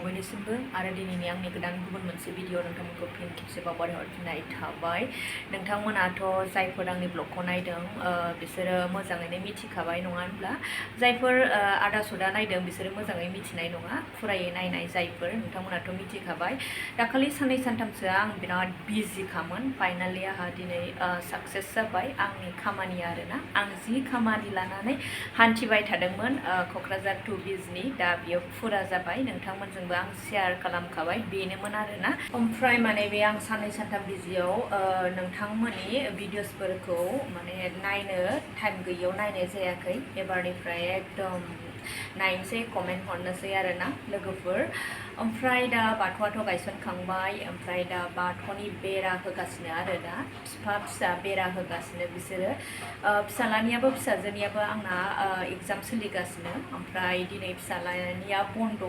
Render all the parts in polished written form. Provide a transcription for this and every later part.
बयनिसिमबो आरो दिनैनि आंनि गोदान गुबुन मोनसे भिडिअ नोंथांमोनखौ फिन खेबसेबाव बरायहरफिननाय थाबाय। नोंथांमोनाथ' जायफोर आंनि ब्लगखौ नायदों बिसोरो मोजाङैनो मिथिखाबाय नङा होनब्ला, जायफोर आदा सुदा नायदों बिसोरो मोजाङै मिथिनाय नङा, फुरायै नायनाय जायफोर नोंथांमोनाथ' मिथिखाबाय। दाखालि साननै सानथामसो आं बिराद बिजिखामोन, फाइनालि आंहा दिनै साक्सेस जाबाय आंनि खामानिया आरोना। आं जि खामानि लानानै हान्थिबाय थादोंमोन क'क्राझार टु बिजनि, दा बियो फुरा जाबाय। नोंथांमोनजोंबो आं शेयार खालामखाबाय, बेनोमोन आरोना। ओमफ्राय माने बे आं साननै सानथाम बिजियाव नोंथांमोननि भिडिअसफोरखौ माने नायनो टाइम गैयियाव नायनाय जायाखै। एबारनिफ्राय एकदम नायनोसै, कमेन्ट हरनोसै आरोना लोगोफोर। ओमफ्राय दा बाथौआथ' गायसनखांबाय, ओमफ्राय दा बाथौनि बेरा होगासिनो आरोना, फिफा फिसा बेरा होगासिनो बिसोरो। फिसालानियाबो फिसाजोनियाबो आंना एग्जाम सोलिगासिनो। ओमफ्राय दिनै फिसालानिया बन्द',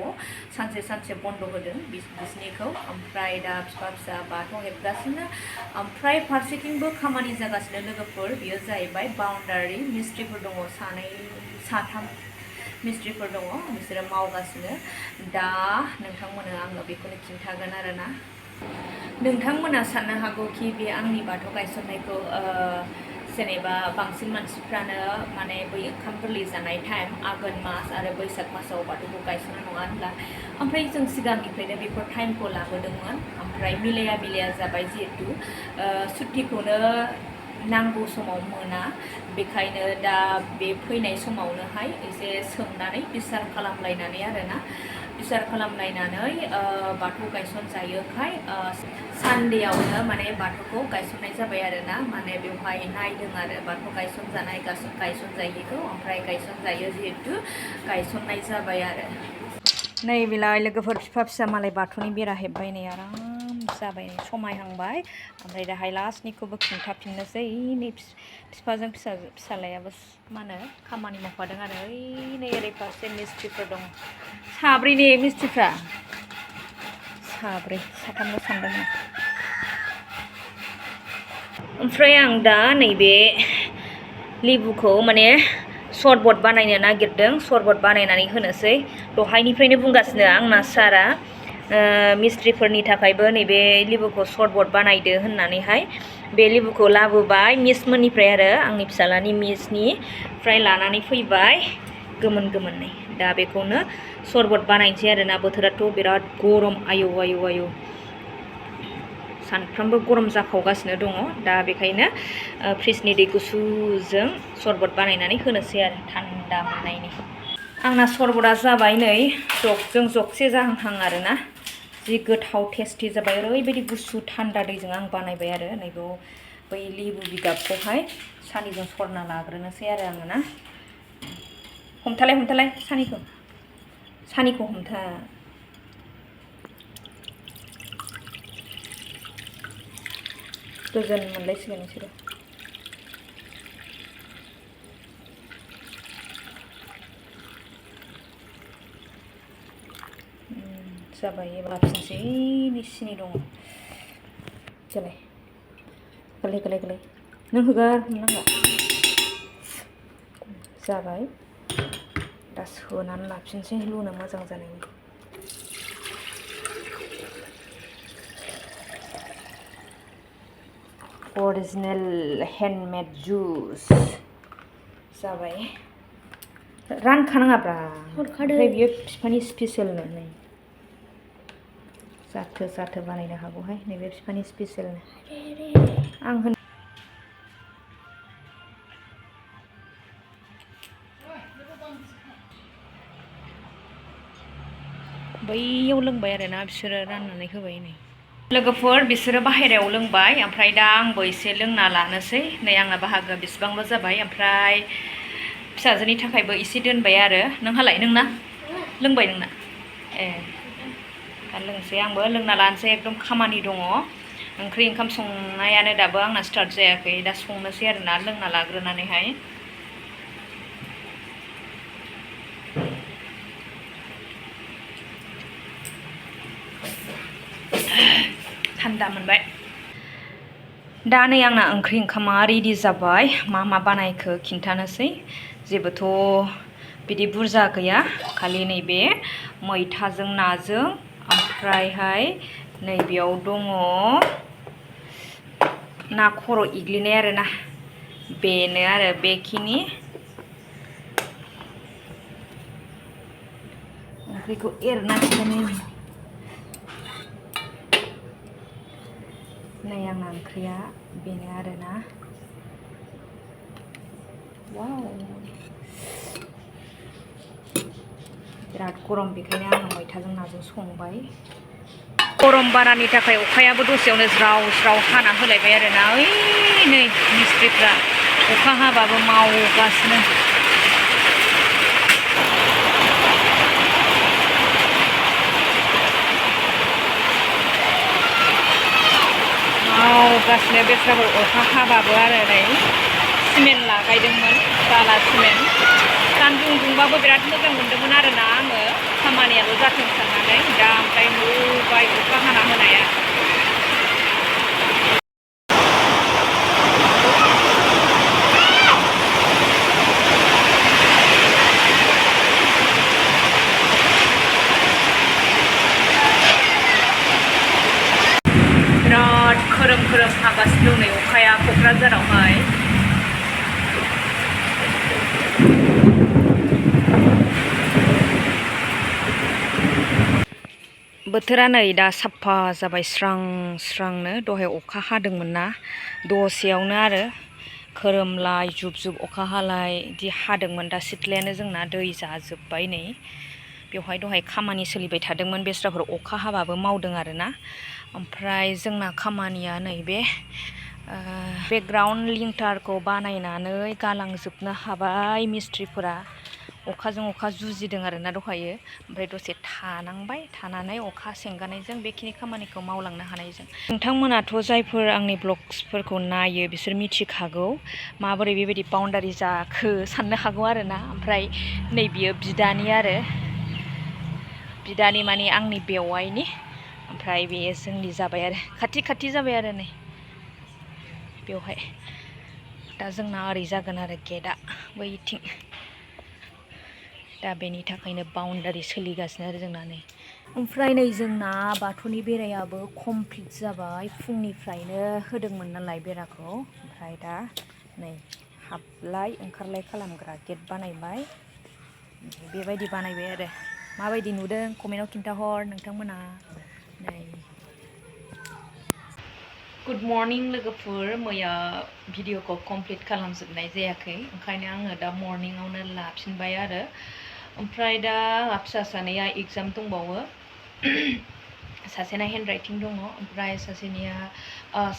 सानसे सानसे बन्द' होदों बिसनिखौ। ओमफ्राय दा फिफा फिसा बाथौ हेबगासिनो। ओमफ्राय फारसेथिंबो खामानि जागासिनो लोगोफोर, बेयो जाहैबाय बाउन्डारि मिस्ट्रिफोर दङ, साथाम मिस्ट्रिफोर दङ, बिसोरो मावगासिनो। दा नोंथांमोननो आङो बेखौनो खिन्थागोन आरोना। नोंथांमोना साननो हागौ कि बे आंनि बाथौ गायसननायखौ जेनेबा बांसिन मानसिफ्रानो माने बै ओंखाम गोरलै जानाय टाइम आघोन मास आरो बैसाग मासाव बाथौखौ गायसनो नङा होनब्ला। ओमफ्राय जों सिगांनिफ्रायनो बेफोर टाइमखौ लाबोदोंमोन, ओमफ्राय मिलाया जाबाय जिहेतु सुटिखौनो नांगौ समाव मोना, बेखायनो दा बे फैनाय समावनोहाय एसे सोंनानै बिसार खालामलायनानै आरोना, बिसार खालामलायनानै बाथौ गायसनजायोखाय सानदेआवनो माने बाथौखौ गायसननाय जाबाय आरोना। माने बेवहाय नायदों आरो बाथौ गायसनजानाय गायसनजायैखौ, ओमफ्राय गायसनजायो जिहेतु गायसननाय जाबाय आरो। नै बेलाय लोगोफोर फिफा फिसा मालाय बाथौनि बेरा हेब्बाय, नै आराम जाबाय, समायहांबाय। ओमफ्राय दाहाय लास्टनिखौबो खिन्थाफिननोसै। नै फिफाजों फिसालायाबो मा होनो खामानि मावफादों आरो। नै ओरै फारसे मिस्ट्रिफोर दं, साब्रै ने मिस्ट्रिफ्रा, साथामल' सानदोंमोन। ओमफ्राय आं दा नैबे लेबुखौ माने सरबत बानायनो नागिरदों, सरबत बानायनानै होनोसै। दहायनिफ्रायनो बुंगासिनो आंना सारा मिस्ट्रिफोरनि थाखायबो नैबे लेबुखौ सरबत बानायदो होननानैहाय। बे लेबुखौ लाबोबाय मिसमोननिफ्राय आरो, आंनि फिसालानि मिसनिफ्राय लानानै फैबाय गोमोन गोमोननै। दा बेखौनो सरबत बानायनोसै आरोना। बोथोराथ' बिराद गरम, आयौ आयौ आयौ सानफ्रामबो गरम जाखावगासिनो दङ। दा बेखायनो फ्रिजनि दै गुसुजों सरबत बानायनानै होनोसै आरो थान्दा मोननायनि। आंना सरबता जाबाय, नै जगजों जगसे जाहांहां आरोना। जि गोथाव टेस्टि जाबाय, ओरैबायदि गुसु थान्दा दैजों आं बानायबाय आरो। नैबेयाव बै लेबु बिगाबखौहाय सानैजों सरना लाग्रोनोसै आरो आङो ना। हमथालाय सानिखौ हमथा। गोजोन मोनलायसिगोन बिसोरो। जाबाय, एबार लाफिनसै। सिनि दङ, जालाय गोरलै नों नांला जाबाय। दा सोनानै लाफिनसै लुनो मोजां जानायनि। अरिजिनेल हेन्डमेड जुस जाबाय। रानखानाङाब्रा, ओमफ्राय बियो बिफानि स्पेसियेलनो। नै जाथो बानायनो हागौहाय, नैबे बिफानि स्पेसियेलनो आं होन। बैयाव लोंबाय आरोना, बिसोरो राननानै होबाय। नै लोगोफोर बिसोरो बाहेरायाव लोंबाय, ओमफ्राय दा आंबो एसे लोंना लानोसै। नै आंना बाहागोआ बेसेबांल' जाबाय। ओमफ्राय फिसाजोनि थाखायबो एसे दोनबाय आरो। नोंहालाय, नोंना लोंबाय नोंना? ए दा लोंसै, आंबो लोंना लानोसै। एकदम खामानि दङ, ओंख्रि ओंखाम संनायानो दाबो आंना स्टार्ट जायाखै। दा संनोसै आरोना लोंना लाग्रोनानैहाय। थान्दा मोनबाय। दा नै आंना ओंख्रि ओंखामा रेडि जाबाय। मा बानायखो खिन्थानोसै। जेबोथ' बिदि बुरजा गैया, खालि नैबे मैथाजों नाजों ओमफ्रायहाय नैबेयाव दङ ना खर' इग्लिनाय आरोना बेनो आरो बेखिनि ओंख्रिखौ एरनानै नै आंना ओंख्रिया बेनो आरोना वाव बिराद गरम बेखायनो आङो मैथाजों नाजों संबाय गरम बारानि थाखाय अखायाबो दसेयावनो ज्राव ज्राव हाना होलायबाय आरोना ओइ नै मिस्ट्रिफ्रा अखा हाबाबो मावगासिनो बेस्राफोर अखा हाबाबो आरो नै सिमेन्ट लागायदोंमोन बाला सिमेन्ट सान्दुं दुंबाबो बिराद मोजां मोनदोंमोन आरोना आङो खामानियाल' जाथों साननानै दा ओमफ्राय नुबाय अखा हाना होनाया बिराद खोरोम खोरोम हागासिनो दं नै अखाया क'क्राझारावहाय बोथोरा नै दा साफा जाबाय स्रां स्रांनो दहाय अखा हादोंमोन ना दसेयावनो आरो खोरोमलाय जुब जुब अखा हालाय बिदि हादोंमोन दा सिथ्लायानो जोंना दै जाजोब्बाय नै बेवहाय दहाय खामानि सोलिबाय थादोंमोन बेस्राफोर अखा हाबाबो मावदों आरोना ओमफ्राय जोंना खामानिया नैबे बेकग्राउन्ड लिंटारखौ बानायनानै गालांजोबनो हाबाय मिस्ट्रिफोरा अखाजों अखा जुजिदों आरोना दहायो ओमफ्राय दसे थानांबाय थानानै अखा सेंगानायजों बेखिनि खामानिखौ मावलांनो हानायजों नोंथांमोनाथ' जायफोर आंनि ब्लग्सफोरखौ नायो बिसोर मिथिखागौ माबोरै बेबायदि बाउन्डारि जाखो साननो हागौ आरोना ओमफ्राय नै बियो बिदानि आरो बिदानि माने आंनि बेवाइनि ओमफ्राय बेयो जोंनि जाबाय आरो खाथि खाथि जाबाय आरो नै बेवहाय दा जोंना ओरै जागोन आरो गेटआ बैथिं दा बेनि थाखायनो बाउन्डारि सोलिगासिनो आरो जोंना नै ओमफ्राय नै जोंना बाथौनि बेरायाबो कमप्लिट जाबाय फुंनिफ्रायनो होदोंमोन नालाय बेराखौ ओमफ्राय दा नै हाबलाय ओंखारलाय खालामग्रा गेट बानायबाय बेबायदि बानायबाय आरो माबायदि नुदों कमेन्टआव खिन्थाहर नोंथांमोना नै गुड मर्निं लोगोफोर मैया भिडिअखौ कमप्लिट खालामजोबनाय जायाखै ओंखायनो आङो दा मर्निंआवनो लाफिनबाय आरो ओमफ्राय दा फिसा सानैया एग्जाम दंबावो सासेना हेन्ड राइटिं दङ ओमफ्राय सासेनिया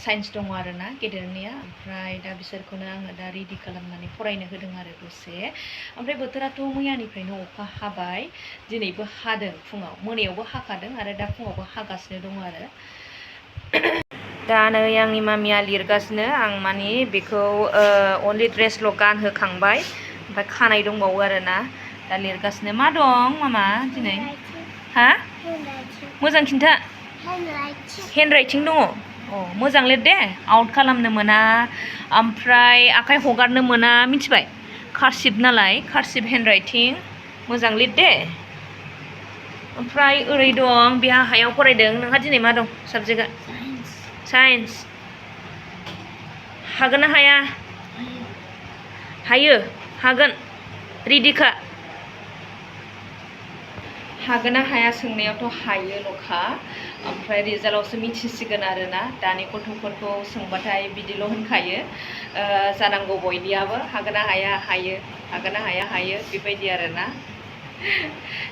साइन्स दङ आरोना गेदेरनिया ओमफ्राय दा बिसोरखौनो आङो दा रेडि खालामनानै फरायनो होदों आरो दसे ओमफ्राय बोथोराथ' मैयानिफ्रायनो अखा हाबाय दिनैबो हादों फुङाव मोनायावबो हाखादों आरो दा फुङावबो हागासिनो दङ आरो दा नै आंनि मामिया लिरगासिनो आं मानि बेखौ अनलि ड्रेसल' गानहोखांबाय ओमफ्राय खानाय दंबावो आरोना दा लिरगासिनो मा दं मामा दिनै हा मोजां खिन्था हेन्ड राइटिं दङ अ मोजां लिर दे आउट खालामनो मोना ओमफ्राय आखाइ हगारनो मोना मिथिबाय कार्सिभ नालाय कार्सिभ हेन्ड राइटिं मोजां लिर दे ओमफ्राय ओरै दं बेहा हायाव फरायदों नोंहा दिनै मा दं साबजेक्टआ साइन्स हागोन ना हाया हायो हागोन रेडिखा हागोन ना हाया सोंनायावथ' हायोल'खा ओमफ्राय रिजाल्टआवसो मिथिसिगोन आरोना दानि गथ'फोरखौ सोंबाथाय बिदिल' होनखायो जानांगौ बयनियाबो हागोन ना हाया हायो हागोन ना हाया हायो बेबायदि आरोना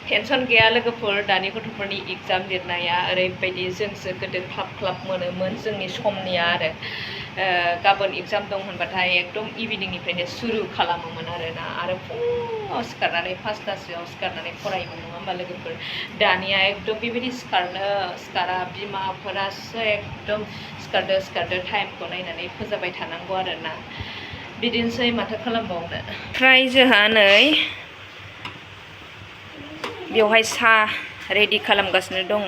टेनसन गैया लोगोफोर दानि गथ'फोरनि एग्जाम लिरनाया ओरैबायदि जोंसो गोदो ख्लाब ख्लाब मोनोमोन जोंनि समनिया आरो गाबोन एग्जाम दं होनबाथाय एकदम इभिनिंनिफ्रायनो सुरु खालामोमोन आरोना आरो फुङाव सिखारनानै 5टासोआव सिखारनानै फरायोमोन नङा होमबा लोगोफोर दानिया एकदम बेबायदि सिखारा बिमाफोरासो एकदम सिखारदो टाइमखौ नायनानै फोजाबाय थानांगौ आरोना बिदिनोसै माथो खालामबावनो ओमफ्राय जोंहा नै बेवहाय साहा रेडि खालामगासिनो दङ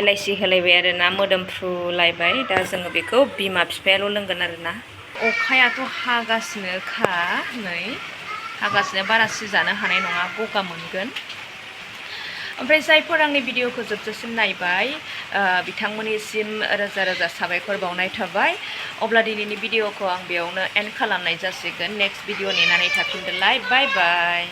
एलाइसि होलायबाय आरोना मोदोमफ्रुलायबाय दा जोङो बेखौ बिमा बिफायाल' लोंगोन आरोना अखायाथ' हागासिनोखा नै हागासिनो बारा सिजानो हानाय नङा गगा मोनगोन ओमफ्राय जायफोर आंनि भिडिअखौ जोबजासिम नायबाय बिथांमोननिसिम रोजा रोजा साबायखर बावनाय थाबाय। अब्ला दिनैनि भिडिअखौ आं बेयावनो एन्ड खालामनाय जासिगोन। नेक्स्ट भिडिअ नेनानै थाफिनदोलाय। बाय बाय।